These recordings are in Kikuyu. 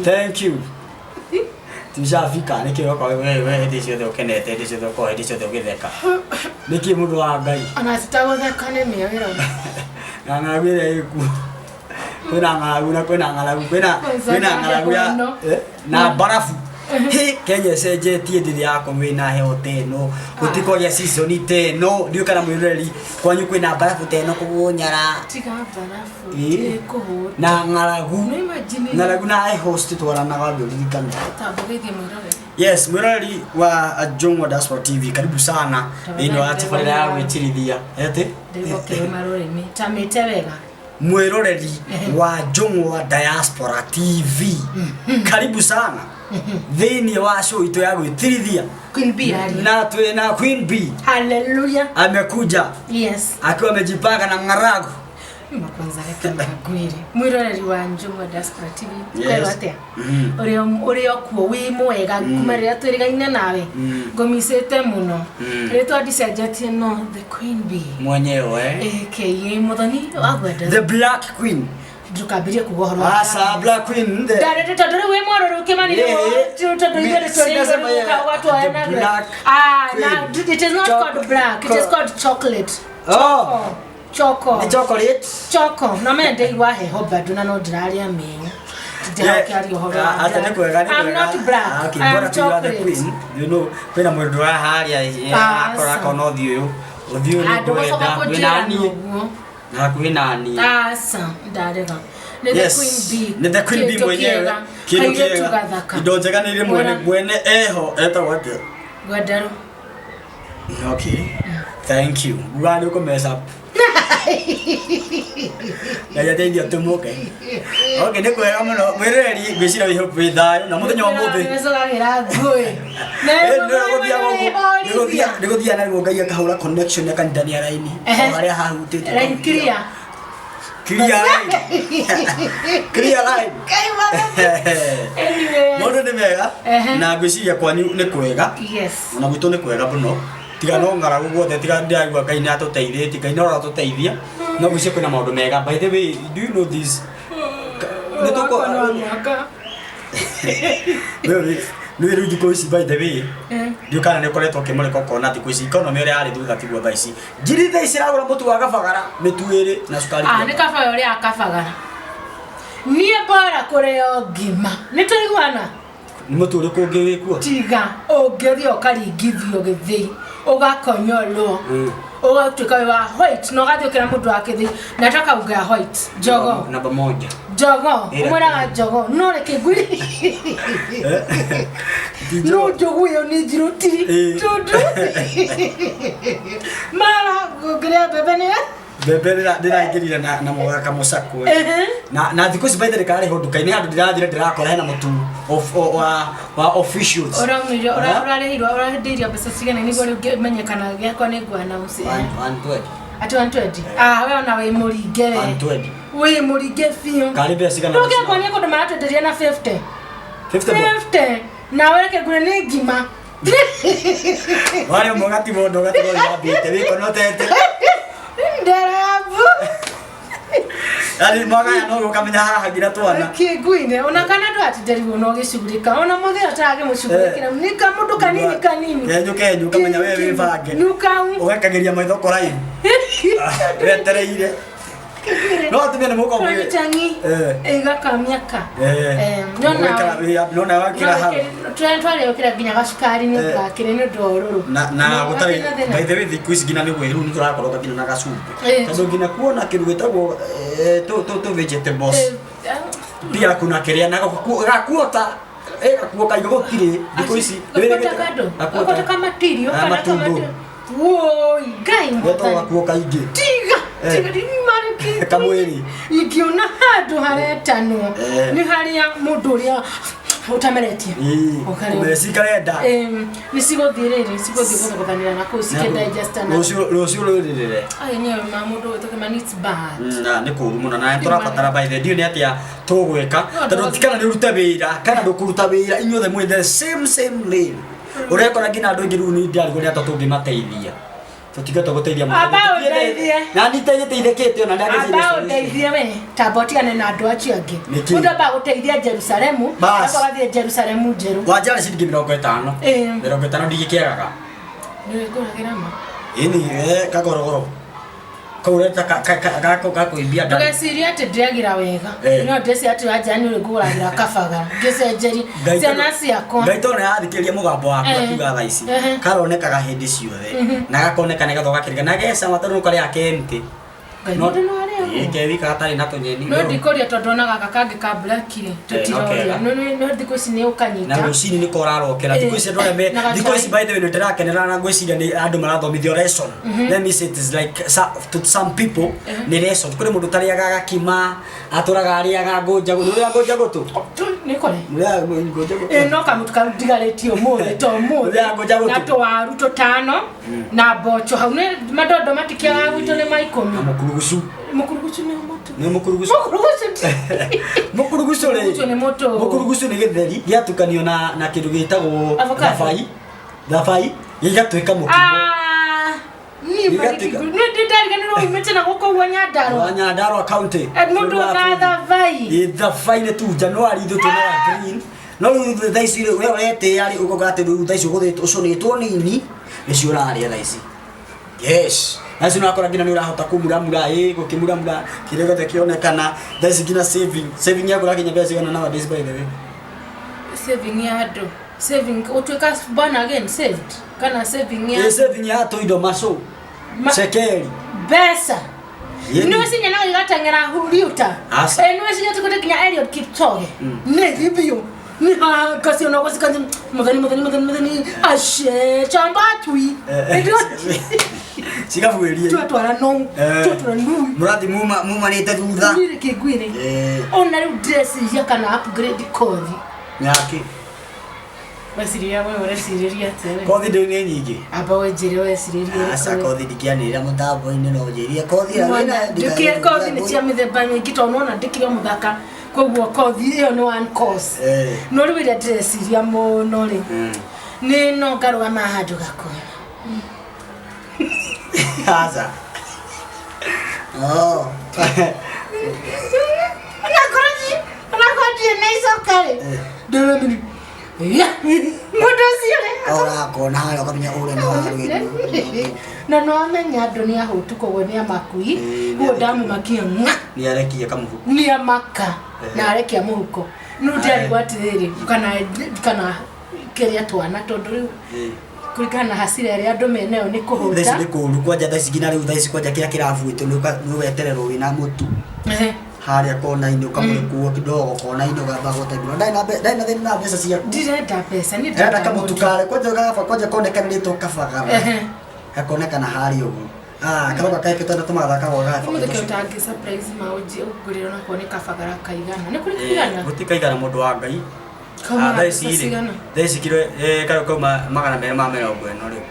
Thank you. Tushafika nĩkĩ ũroka we we hĩndĩ ciothe ũkenete, hĩndĩ ciothe ũkorwo, hĩndĩ ciothe ũgĩtheka? Nĩkĩ, mũndũ wa Ngai? Ona citagũtheka nĩ mĩoyo. Na ng'aragu ĩrĩa ĩkuo, kwĩna ng'aragu na kwĩna ng'aragu, kwĩna ng'aragu ya na mbarabu. Hĩ, Kenya ĩcenjetie hĩndĩ ĩrĩa yakorwo ĩna heho ta ĩno, gũtikoragwo season ta ĩno. Ndiũĩ kana mwĩroreri kwanyu kwĩna mbarabu ta ĩno kũgũnyara. Tiga mbarabu. Ĩkũhũta. Na ng'aragu. No imagine. Ng'aragu na host twaranaga ũririkane. Tambũgĩthie mwĩroreri. Yes, mwĩroreri wa Jongwa Diaspora TV, karibu sana thĩinĩ wa tabarĩra ya gwĩtirithia ĩtĩ. Ndĩgwo kĩrũma rũrĩmĩ ta mĩte wega. Mwĩroreri wa Jongwa Diaspora TV, karibu sana thĩinĩ wa show itũ ya gwĩtirithia. Queen B aria. Na twĩ na Queen B. Hallelujah. Amekuja akiwa amejipanga na ng'aragu. Ma kwanza reke ngwire mwiroreri wa Njung'wa Diaspora TV. Yes. Kwĩrwo atĩa? Ũrĩa ũrĩa kuo wĩ mwega kuma rĩrĩa twĩrĩgaine nawe? Ngũmicĩte mũno. Rĩtwa ndicenjetie, no the Queen B mwenyewe, aka Mũthoni wa Gwenda. The Black Queen. Ndũkambĩrie kuga ũhoro wa Asa Black Queen the Ndarĩ tondũ rĩu wĩ mwerũ rĩu kĩmani. Yeah. Tondũ ithuĩ Sinasema yeye, nĩtũrĩũka the ũgatwoya. Black Ah, Queen. na it is not called black, it is called chocolate. Oh. Choco. Nĩ chocolate. Choco no mende igwa heho bado na no ndĩrarĩa mĩũ. Ndĩrakĩaria ũhoro wa Ata nĩ kwega, nĩ I'm kwega. not black. Ah, okay, I'm bora tu you are the chocolate. queen. You know, kwĩna mũndũ wa harĩa Ah, akora aca. kona ũthiũ ũyũ. Ũthiũ nĩ Andũ gũcoka ngwenda. kũnjĩra Wĩna niĩ. noguo. Na hakuhĩ na niĩ. Aca, ndarega. Nĩ the Yes. Queen B. Nĩ the Queen B Kĩndũ mwenyewe. kĩega. Kĩndũ Kairĩtu kĩega. gathaka. Indo njega nĩ irĩ mwene. Mwena- Mwene eho etagwo atĩa? Gwenderũ. Okay. Thank you. Uga nĩ ũkũmesa. Ngai ateithia tũmũke. Okay, nĩ kwega mũno. Mwĩroreri, ngwĩciria wĩ wĩ thayũ na mũthenya wa ũmũthĩ. Nĩmecogagĩra ngũĩ. Nĩ gũthiaga na ruo Ngai akahũra connection akanitania raini. Ehe. O harĩa hahutĩtie. Line clear. Clear line. Clear line. Anyway. Maũndũ nĩ mega Ehe. na ngwĩciria kwanyu nĩ kwega. Yes. Ona gwitũ nĩ kwega mũno, tiga no ng'aragu guothe, tiga ndĩraigua Ngai nĩ atũteithĩtie, Ngai no aratũteithia, no ngwĩciria kwĩna maũndũ mega. By the way, do you know this? Nĩ tũkũ Wakwa no mwaka. Nĩ rĩu thikũ ici, by the way, Eh. ndiũ kana nĩ ũkoretwo ũkĩmũrĩka ũkona thikũ ici economy ũrĩa yarĩ thutha tiguo thaa ici. Ngiri thaa ici ĩragũra mũtu wa gabagara mĩtu ĩrĩ na cukari. Ah, nĩ kaba ũrĩa akabagara. Niĩ bora kũrĩo ngima. Nĩ tũiguana? Nĩ mũtu ũrĩkũ ũngĩ wĩkuo? Tiga ũngĩthiĩ ũkaringithio gĩthĩi ũgakonyorwo ũgatuĩka wĩ wa white na ũgathiĩ ũkĩra mũndũ wa kĩthĩi nataka unga ya white njogo. Namba moja. Njogo. Ĩra. Ũmwĩraga njogo no reke ngwĩre, no njogu ĩyo nĩ njirũ tiri tondũ mara ngũngĩrĩa mbembe nĩ Mbembe ndĩraingĩrire na mũgaka mũcakwe. Na thikũ ici, by the way, karĩho nduka-inĩ handũ ndĩrathire ndĩrakora hena mũtu wa officials. Ũraumire. Ha? Ũrarĩhirwo, ũrarĩhĩirio mbeca cigana nĩguo rĩu ngĩmenye kana gĩakwa nĩ ngwana ũcio? 120. Ati 120? Ah, we ona wĩ mũringe we. 120. Wĩ mũringe biũ. Karĩ mbeca cigana? Ndũngĩkuonia kũndũ maratwenderia na 50. 50 bob. 50 nawe reke ngure nĩ ngima. Warĩ ũmwe ũgatigwo ũndũ ũgatigwo wĩthambĩte wĩkonotete. Ndarabu. Yani mwagaya no ũkamenya haha nginya twana. Kĩnguine ona kana ndwatindĩrigwo na ũgĩcugurĩka ona mũthĩ ũtaragĩmũcugurĩkĩra nĩ kamũndũ kanini kanini. Kenyu kenyu ũkamenya we wĩbange. Nukau. Ũgekagĩria maitho kũraihu wetereire no atumia nĩ mũkorwo Twanyi. Ĩgakamiaka. Nona wakĩra hau. Twarĩokĩra nginya gacukari nĩ ngakĩrĩ nĩ ũndũ wa ũrũrũ. Na gũtarĩ Gũtirĩ na thĩna. By the way, thikũ ici nginya nĩ gwĩrũ nĩ tũrakoroga nginya na gacumbĩ. Tondũ nginya kuona kĩndũ gĩtagwo tũ vegetables pia kuna kĩrĩa na gakuota gakuo kaingĩ gũtirĩ thikũ ici. Gakuota kandũ gakuota kamatirio Ah, kana matumbo. kamatirio woi Ngai getagwo mwathani. Gakuo kaingĩ. Tiga. Eh. Tiga marĩki. Kamwĩrĩ. Ingĩona handũ haretanwo nĩ harĩa mũndũ ũrĩa ũtameretie. Ũkarĩa. Meci karenda. Nĩ cigũthiĩ rĩrĩ cigũthiĩ gũthogothanĩra na kũu cikĩdigesta na Rũciũ rũciũ rũrĩrĩre. Enyewe ma mũndũ wĩtwo Kĩmani, it's bad. Na nĩ kũũru mũno na nĩ tũrabatara, by the ndiũ nĩ atĩa tũgwĩka No, tondũ ti kana nĩ ũrute wĩra kana ndũkũruta wĩra, inyuothe mwĩ the same same lane. Ũrekora nginya andũ aingĩ rĩu nĩ ndĩrarigwo nĩ atĩa tũngĩmateithia. Tũtingĩhota gũteithia mũndũ. Amba ũndeithie. Na niĩ nĩndeithĩkĩte ona ndagĩthiĩ Amba ũndeithie we tamba ũtigane na andũ acio angĩ. Nĩkĩ? Mũndũ ambaga gũteithia Jerusalemu, Bas. acoka agathiĩ Jerusalemu njerũ. Wanja nĩ ciringi 50. Ĩĩ. 50 ndigĩkĩagaga. Nĩngũragĩra ma. Ĩni kagorogoro. Kau ũreta gakũimbia nda. Ndũgecirie atĩ ndĩagĩra wega. Eh. No ndĩcirie atĩ wanja nĩ ũrĩngũragĩra kabagara. Ngĩcenjerie Ngai ciana ciakwa. Ngai tondũ nĩarathikĩrĩria mũgambo waku Eh. akiuga thaa ici. Ehe. Karonekaga hĩndĩ ciothe. Na gakoneka nĩ gathoga kĩrĩga. Na gecama tondũ nĩkarĩa kemte. Ngai mũndũ no arĩa Ĩĩ, ũguo. ke wika gatarĩ na tũnyeni. No ndikũria tondũ ona gaka kangĩ ka black rĩ Eh, no tũtiroria. kega. No thikũ ici nĩ Na ũkanyita. rũcinĩ nĩko ũrarokera. Thikũ ici andũ arĩa me Na gacai. thikũ ici by the way nĩndĩrakenera na ngwĩciria nĩ andũ marathomithio lesson. Let me say it is like to some people nĩ lesson. Kũrĩ mũndũ ũtarĩaga gakima, atũraga arĩaga ngũnjagũ. Nĩ ũrĩaga ngũnjagũtũ? Nĩ kũrĩ. Nĩ ũrĩaga ngũnjagũtũ? Ĩ no kamũtu kau ndigarĩtie ũmũthĩ to ũmũthĩ Ũrĩaga ngũnjagũtũ? na tũwaru tũtano na mboco hau nĩ mandondo matikĩagaga gwitũ nĩ ma ikũmi. Na mũkurugucu. Mũkurugucu nĩ mũtũ. Nĩ mũkurugucu. Mũkurugucu ti- Mũkurugucu rĩ. Mũkurugucu nĩ mũtũ. Mũkurugucu nĩ gĩtheri gĩatukanio na kĩndũ gĩtagwo Avocado. thabai. Thabai gĩgatuĩka mũkimo. Ah, niĩ Gĩgatuĩka- nĩ ndariganĩrwo umĩte na gũkũ ũguo Nyandarũa. Wa Nyandarua County. Eh, mũndũ na thabai. Ĩ thabai nĩ tu January ithuĩ twĩna green. No rĩu thaa ici rĩ, we ũretĩĩa rĩ ũkauga atĩ rĩu thaa ici ũgũthĩtwo ũcũnĩtwo nini nĩcio ũrarĩa thaa ici. Yes. Thaa ici nĩũrakora nginya nĩũrahota kũmuramura ĩ gũkĩmuramura kĩrĩa gĩothe kĩonekana. Thaa ici nginya saving. Saving yaku ũrakinya mbeca cigana nowadays by the way? Saving ya andũ. Saving ũtuĩka born again saved kana saving ya Ĩ saving ya tũindo macũ. Cekeri. mbeca. Yeni. Nĩ ũcinye igateng'era riuta. Aca. Ĩ nĩ ũcinye tũkũte nginya Eliud Kipchoge. Nĩ biũ. Nĩ haha ngaciona gũcikathi mũtheni mũtheni mũtheni mũtheni ace chamba tui. Cigabuĩrie. Twatwara nou. Eh. Twatwara nui. Mũrathi mumanĩte thutha. Ngwĩre kĩngwĩre. Eh, Ona rĩu ndĩreciria kana upgrade kothi. Nyaki. Weciria we ũrecirĩria atĩa we? Kothi ndĩ nĩ nyingĩ. Amba wenjĩre wecirĩria. Aca kothi ndikĩanĩrĩra mũtambo-inĩ no njĩrie kothi ĩrĩa wĩna Ndĩkĩre kothi nĩ cia mĩthemba mĩingĩ tondũ nona ndĩkĩrĩ o mũthaka koguo kothi ĩyo nĩ one course. Eh. No rĩu ĩrĩa ndĩreciria mũno rĩ Mm. nĩ no ngarũgama handũ gakona. Aca. Oh. Onakorwo ndirĩ na icoka rĩ ndĩramenya mũndũ ũcio rĩ Ũrakona harĩa ũkamenya ũrĩa nĩ warũĩrwo. Na no amenya andũ nĩ ahũtu koguo nĩ amakui Ĩĩ, koguo ndamũmakia ng'a Nĩ arekia kamũhuko. nĩ amaka Ehe. na arekia mũhuko no ndĩarigwo atĩrĩrĩ kana kĩrĩa twana tondũ rĩu Ĩĩ. kũringana na hasira ĩrĩa andũ menayo nĩ Thaa ici kũhũta. nĩ kũũru kwanja thaa ici nginya rĩu thaa ici kwanja kĩrĩa kĩrabuĩtwo nĩ wetererwo wĩna mũtu. Ehe. Harĩa kona-inĩ ũkamũrĩkuo kidogo kona-inĩ ũgamba gũteng'era. Ndarĩ na ndarĩ na thĩna na mbeca ciaku. Ndirenda mbeca niĩ Ndĩrenda ndĩrenda kamũtu mũtu. karĩa kwanja gaba kwanja konekanĩtwo kabagara. Ehe. Gakonekana harĩa ũguo. Ah, karoka kekĩtwo na tũmathaka gwa gaba. Ũmũthĩ kĩo ũtangĩ surprise ma ũnjie ũngũrĩre onakorwo nĩ kabagara kaigana nĩ kũrĩ kaigana Gũtikaigana mũndũ wa Ngai. Kauma Ah, thaa ici mbeca rĩ, cigana? thaa ici kiro karĩa kauma 240 rĩu. Karĩa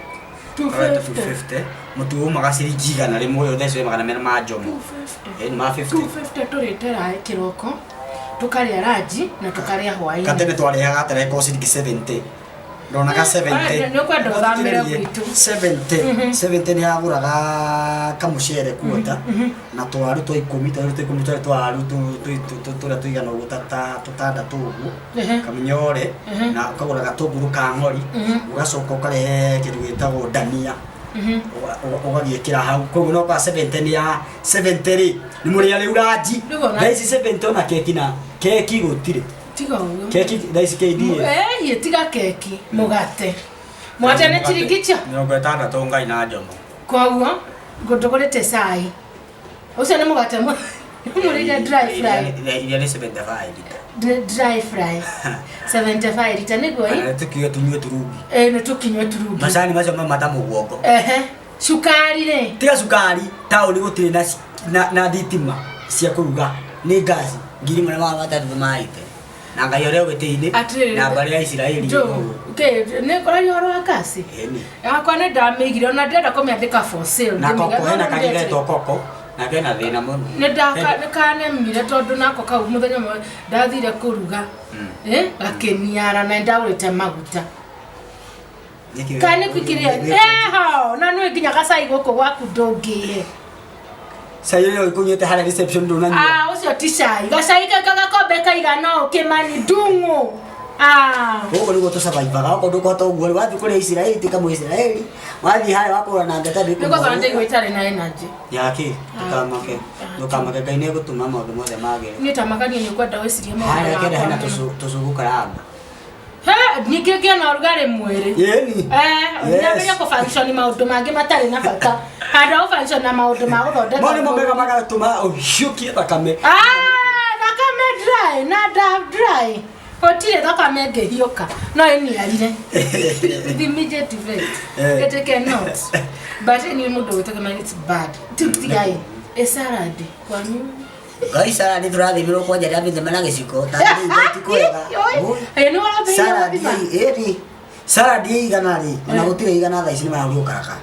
250. 250. Mũtu umaga ciringi 100 ũyũ thaa ici wĩ 200 ma njomo. 250. Ĩ nĩ ma 50. 250 tũrĩte kĩroko tũkarĩa ranji na tũkarĩa hwaĩ-inĩ. Katene twarĩhaga gatere ko ciringi 70. Ndonaga 70. Nĩ ũkwenda ũthamĩre gwitũ. 70. 70 nĩ yagũraga kamũcere kuota na twaru twa ikũmi twaru twa ikũmi twarĩ twaru tũrĩa tũigana ũguo ta tũtandatũ ũguo. Ehe. Kamũnyore na ũkagũra gatũngũrũ ka ng'ori ũgacoka ũkarehe kĩndũ gĩtagwo ndania ũgagĩkĩra hau koguo no kwa 70 nĩ ya 70 rĩ nĩ mũrĩa rĩu ranji. Rĩu ona- Thaa ici 70 ona keki na keki gũtirĩ. Tiga ũguo. Keki thaa ici KDA. Ĩĩ tiga keki mũgate mũgate nĩ ciringi cia 60 Ngai na njomo. Koguo ngũndũgũrĩte cai ũcio nĩ mũgate mũrĩire dry fry. Iria nĩ 75 lita. Dry fry 75 lita nĩguo ĩ? Kana tũkiuge tũnyue turungi. Ĩ nĩ tũkinyue turungi. Macani macio mamata mũgongo. Ehe. Cukari rĩ Tiga cukari taũni gũtirĩ na thitima cia kũruga nĩ ngasi 1300 maite. Na Ngai ũrĩa ũgĩtĩ-inĩ Atĩrĩrĩ, na mbarĩ ya Isiraeli. Njũ, nĩ ngũragia ũhoro wa ngasi. Ĩni. Yakwa nĩ ndamĩigire ona ndĩrenda kũmĩandĩka for sale. Na Ngĩmĩiga, koko hena no kangĩ ndĩretire- getwo koko na kena thĩna mũno. Nĩ kanemire tondũ nako kau mũthenya ũmwe ndathire kũruga gakĩniara na nĩndagũrĩte maguta. Nĩkĩ? Kana nĩ kwikĩrĩa eho na nĩ nginya gacai gũkũ gwaku ndũngĩhe. Cai ĩyo ĩkũnyuĩte harĩa reception ndũnanyua. Ah, ũcio ti cai. Gacai gakombe kaigana ũũ kĩmani ndung'ũ. Ah. Gũkũ nĩguo tũcabaibaga okorwo ndũkũhota ũguo rĩ wathiĩ kũrĩa Isiraeli tuĩka Mũisiraeli wathiĩ harĩa wakũgũra na ngeta Nĩ gũkorwo ndĩigua itarĩ na energy. Yaki ndũkamake ndũkamake Ngai nĩegũtũma maũndũ mothe magĩre. Niĩ ta makania nĩ ũkwenda wĩcirie maũndũ Harĩa kenda hena makwa mũno. tũcũgũ karanga. He, ningĩ ngĩe na ũrugarĩ mwĩrĩ. Yeni. Eh, nyambĩrĩrie kũ-function maũndũ mangĩ matarĩ na bata. Handũ ha gũ-function na maũndũ ma gũthondeka. Mau nĩmo mega magatũma ũhiũkie thakame. Ah, thakame dry na da dry. Gũtirĩ thakame ĩngĩhiũka no ĩniarire. With immediate effect. Eh. It cannot. But anyway, mũndũ gwĩtĩkĩma it's bad. Tigai. Ĩ salad kwanyu. Ngai salad tũrathimirwo kwanja rĩa mĩthema na gĩciko tangĩ ti kwega. Ĩ nĩ wambĩrĩria Salad gũthima? ĩni salad ĩ igana rĩ ona gũtirĩ igana thaa ici nĩ marahũrwo karaka.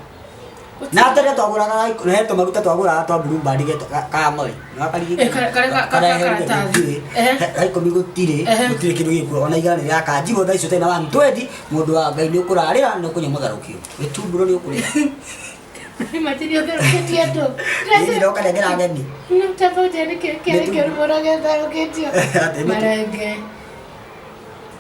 Na tene twagũraga he tũmaguta twagũraga twa Blue Band ka mori. Eh, karatathi. Ehe. Ga ikũmi gũtirĩ Ehe. gũtirĩ kĩndũ gĩkuo ona igana nĩ rĩakanjirwo thaa ici ũtarĩ na 120 mũndũ wa Ngai nĩ ũkũrarĩra na ũkũnyua mũtharũkio. Gĩtumbũro nĩ ũkũrĩa. Imagine ũtherũkĩtie andũ. Ĩni ndoka nengera ageni. Nĩ tofauti nĩ kĩ kĩarĩ kĩũru mũno gĩtherũkĩtio. Atĩ nĩ- Marenge.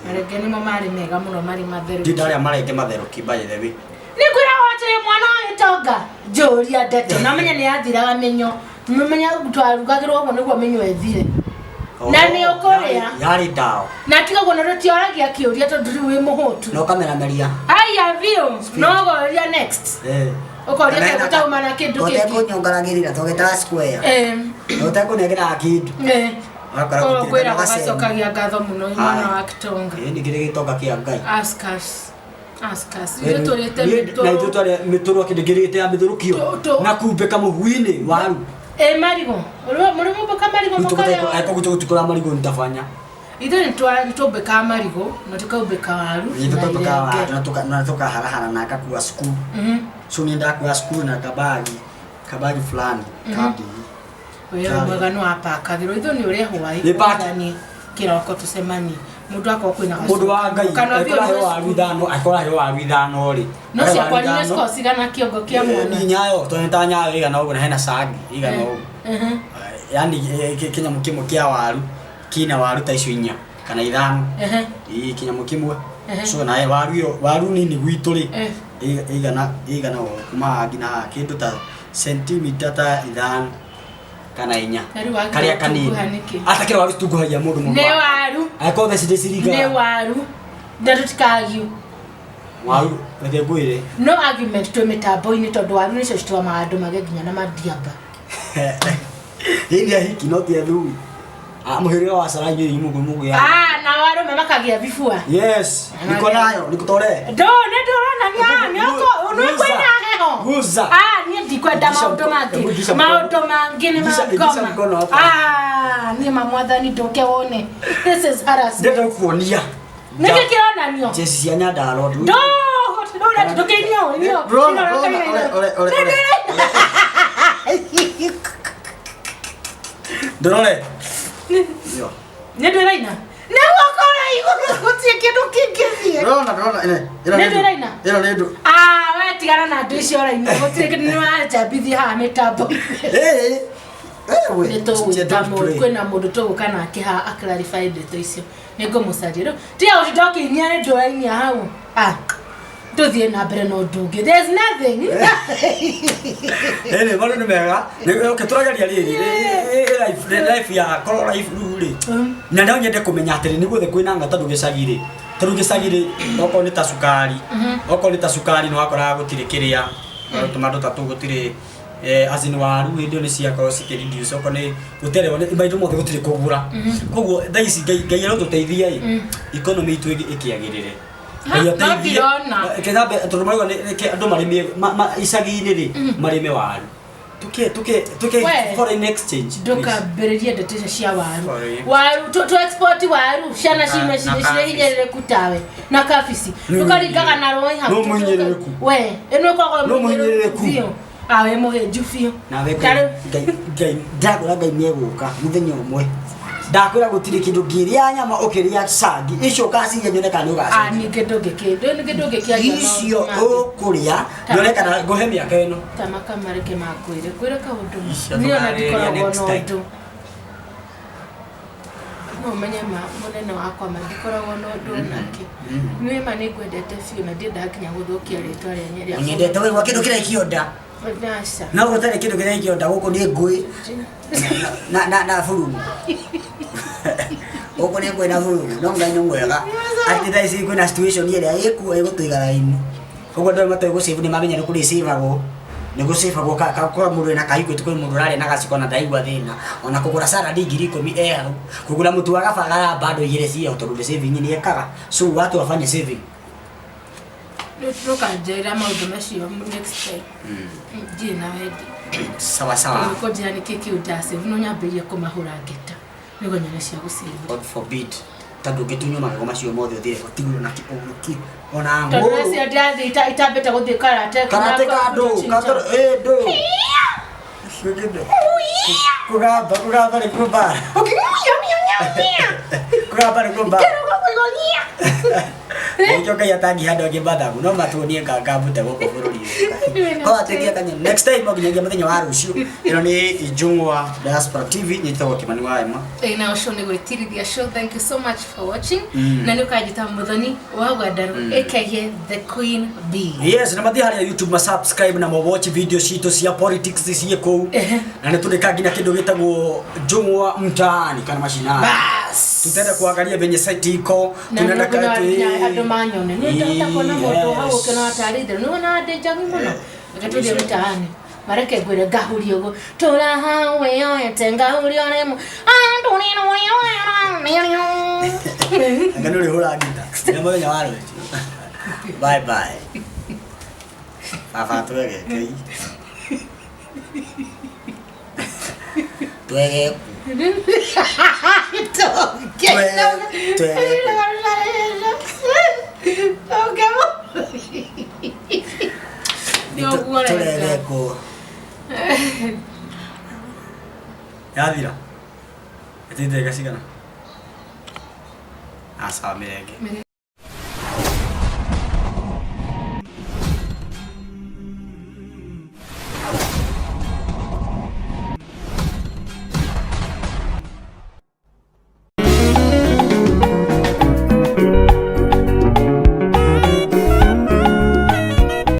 Marenge nĩmo marĩ mega mũno marĩ matheru. Ndi ndarĩa marenge matherũki by the way. Nĩ kwĩragwo atĩ mwana wa gĩtonga njũria ndeto na menye nĩ yathiraga mĩnyo. Menya twarugagĩrwo ũguo nĩguo mĩnyo ĩthire. Na nĩ ũkũrĩa. Yarĩ ndawa. Na tiga ũguo na tũtioragia kĩũria tondũ rĩu wĩ mũhũtu. Na ũkamerameria. Aya biũ no ũkoria next. Eh. Ũkoria kĩndũ ũtauma na kĩndũ kĩngĩ. Ũtekũnyongaragĩrĩra tũgĩtaga square. Eh. Na ũtekũnengera kĩndũ. Eh. Ũgakora Koguo gũtirĩ kwĩragwo kana gaceni. gacokagia ngatho mũno mwana wa gĩtonga. Ĩĩ nĩ kĩrĩ gĩtonga kĩa Ngai. Ask us. Ask us. Ithuĩ tũrĩte Na ithuĩ mĩtũrũ. twarĩa mĩtũrũ kĩndũ kĩrĩte ya mĩthũrũkio na kumbe kamũhu-inĩ waru. Ĩ marigũ. Mũrĩ mũmbĩka marigũ mũkarĩa. Eko gũtũ marigũ nitafanya. Ithuĩ nĩ tũmbĩkaga marigũ na tũkaumbĩka waru. Ithuĩ na tũmbĩkaga irenge. waru na tũkaharahara na ngakua cukuru. So niĩ ndakua cukuru na kabagi kabagi fulani kandi. Wĩra mwega nĩ wapakagĩrwo ithuĩ nĩ ũrĩa hwaĩ Nĩ pack. ũriganie kĩroko tũcemanie mũndũ akorwo kwĩna Mũndũ wa Ngai Kana ũthiĩ akoraheo ũnyue waru ithano akoraheo waru ithano rĩ. No ciakwa nĩ cikoragwo cigana kĩongo kĩa mwana. Ni nyayo tondũ ta nyayo igana ũguo na hena cangi igana ũguo. Yaani kĩnyamũ kĩmwe kĩa waru kina waru ta icio inya kana ithano. Ehe. Ii kĩnyamũ kĩmwe. Ehe. So na waru ĩyo waru nini gwitũ rĩ Eh. igana igana ũguo kuma haha nginya haha kĩndũ ta sentimita ta ithano kana inya. Na rĩu wagĩrĩirwo Karĩa kanini. gũtunguha nĩkĩ? Ata kĩrĩa waru citunguhagia mũndũ mũndũ. Nĩ waru. Angĩkorwo theci ndĩciringaga. Nĩ waru. Na tũtikagio. Waru reke ngwĩre. No argument twĩ mĩtambo-inĩ tondũ waru nĩcio citũmaga andũ magĩe nginya na madiaba. Hii ni ahiki no ti athuri. Ah, mũhĩrĩga wa Sara inyuĩ mũgũ mũgũ ya. Ah, na arũme makagĩa bibua. Yes, niko nayo, nikutore. Ndo nĩ ndũronania nĩ ũkũ nĩ kwĩna heho. Guza. Ah, niĩ ndikwenda Ingisha maũndũ mkono. mangĩ. Hebu ingisha mkono. Maũndũ mangĩ nĩ Ingisha mangoma. mkono hapa. Ah, niĩ ma mwathani ndũke wone. This is harassment. Ndĩrenda gũkuonia. Nĩkĩ kĩronanio? Jeci cia Nyandarua. Ndo, ndũrenda ndũkĩinio, inio. Ndũrona, ndũrona, ore, ore, ore, ore. Ndũrore. Yo. Nĩ ndĩraina. Nĩguo kũrĩa igũrũ gũtirĩ kĩndũ kĩngĩthiĩ. Ndũrona, ndũrona, ĩno ĩno Nĩ nĩ ndũ. ndĩraina? Ĩno nĩ ndũ. Ah, we tigana na andũ icio ũraina. Gũtirĩ kĩndũ nĩ wanjambithia haha mĩtambo. Eh. Eh, we. Nĩ tũgwĩta Don't mũndũ play. kwĩna mũndũ tũgũka nake haha aclarify ndeto icio nĩ ngũmũcaria rĩu tiga gũtinda ũkĩinia nĩ ndũrainia hau ah tũthiĩ na mbere na ũndũ ũngĩ there's nothing Ĩni, maũndũ nĩ mega. Okay, tũrageria rĩrĩ. Life life ya korwo life rĩu rĩ. Na no nyende kũmenya atĩrĩ nĩ guothe kwĩna nga tondũ gĩcagi rĩ. Tondũ gĩcagi rĩ okorwo nĩ ta cukari. Okorwo nĩ ta cukari nĩ wakoraga gũtirĩ kĩrĩa. Tũmandũ ta tũu gũtirĩ as in waru hĩndĩ ĩyo nĩ ciakorwo cikĩ reduce okorwo nĩ gũtirĩ maindo mothe gũtirĩ kũgũra. Koguo thaa ici Ngai Ngai arotũteithia ĩ. Economy itũ ĩkĩagĩrĩre. Ha, Ngai no ateithie. ndirona. Kethambe tondũ marauga nĩ andũ marĩmie icagi-inĩ rĩ marĩme waru. Tuke tuke tuke We. foreign exchange. please. ndũkambĩrĩrie ndeto icio cia waru Sorry. waru tũ export waru ciana Na- ciume na cirĩ kabici. hinyĩrĩrĩku tawe na kabici Nĩ tũkaringaga na rũĩ hau No mũhinyĩrĩrĩku. we ĩno ĩkoragwo No mũhinyĩrĩrĩku. biũ ah wĩ mũhĩnju biũ Nawe Ta Ngai rĩu- Ngai Ngai ndakora Ngai nĩ egũka mũthenya ũmwe. Ndakwĩra gũtirĩ kĩndũ ngĩrĩa nyama ũkĩrĩa cangi icio ũkaciria nyone kana nĩ Ah, ũgacenjia. ningĩ ndũngĩkĩ ndũngĩkĩaria Icio ũkũrĩa nyone kana ngũhe mĩaka ĩno. Ta makamareke mangwĩre ngwĩre kaũndũ. Icio Niĩ ona tũkarĩrĩria ndikoragwo next na time. ũndũ. No ũmenye ma mũnene wakwa ma ndikoragwo na ũndũ onake. Niĩ ma nĩ ngwendete biũ na ndiendaga nginya gũthũkia rĩtwa rĩanyu rĩa Ũnyendete wĩgwa kĩndũ kĩrĩa ikionda. Aca. No gũtarĩ kĩndũ kĩrĩa ikionda gũkũ nĩ ngũĩ na burugu. Gũkũ nĩ ngũĩ na burugu no Ngai nĩ mwega. Atĩ thaa ici kwĩna situation ĩrĩa ĩkuo ĩgũtũiga raini. Koguo andũ arĩa matoĩ gũsave nĩ mamenya nĩ kũrĩ save-agwo. Nĩ gũcĩbagwo kwa mũndũ wĩna kahiũ kwĩ mũndũ ũrarĩa na gaciko na ndaigua thĩna. Ona kũgũra salad 10,000 e hau. Kũgũra mũtu wa gabaga bado igĩrĩ ciĩ hau tondũ ndĩ saving nĩ ekaga. So watu wafanye saving. Ndũkanjĩra maũndũ macio next time. Ndirĩ na wendi. Sawa sawa. Kũnjĩra nĩkĩ kĩu ndasave no nyambĩrĩrie kũmahũra ngeta nĩguo nyone cia gũsave. God forbid. Tondũ ũngĩtunywo magego macio mothe ũthire ũtigwo na kĩ ona Tondũ ngũrũ. acio ndĩrathiĩ itambĩte gũthiĩ karate. Karate ka ndũ, karate ĩ ndũ. Kũgamba, kũgamba nĩ kũmbara. Kũgamba nĩ kũmbara. Nĩkĩo Ngai atangĩhanda ũngĩ mathagu no matuonie ngangambute gũkũ bũrũri-inĩ. Ko atuĩke kanya next time no nginyagia mũthenya wa rũciũ. Ĩno nĩ Ijung'wa Diaspora TV nyitagwo Kimani wa Emma. Ĩna ũcio nĩ gwĩtirithia show. Thank you so much for watching. Na nĩ ũkanjĩta Mũthoni wa Gwandarũ aka the Queen Bee. Yes, na mathiĩ harĩa YouTube ma subscribe na ma watch video citũ cia politics ciĩ kũu. Na nĩ tũrĩka nginya kĩndũ gĩtagwo Njung'wa mtaani kana mashinani. Bas. Tutaenda kuangalia venye site iko. Na nĩ ka- nginya andũ manyone. Nĩ ndahota kuona mũndũ hau Yes. ũkĩona tarĩ itherũ. Nĩ wona ndĩ njagi mũno. Reke tũthiĩ mtaani. Mareke ngwĩre ngahurio ũguo. Tũra hau wĩyoete ngahurio rĩmwe. Anga nĩ ũrĩhũra ngita. Nginya mũthenya wa rũciũ. Bye bye. Baba twegekei. Twegeku. Tũregekwo. Yathira. Ĩtĩte ndagĩka cigana? Aca mĩrenge.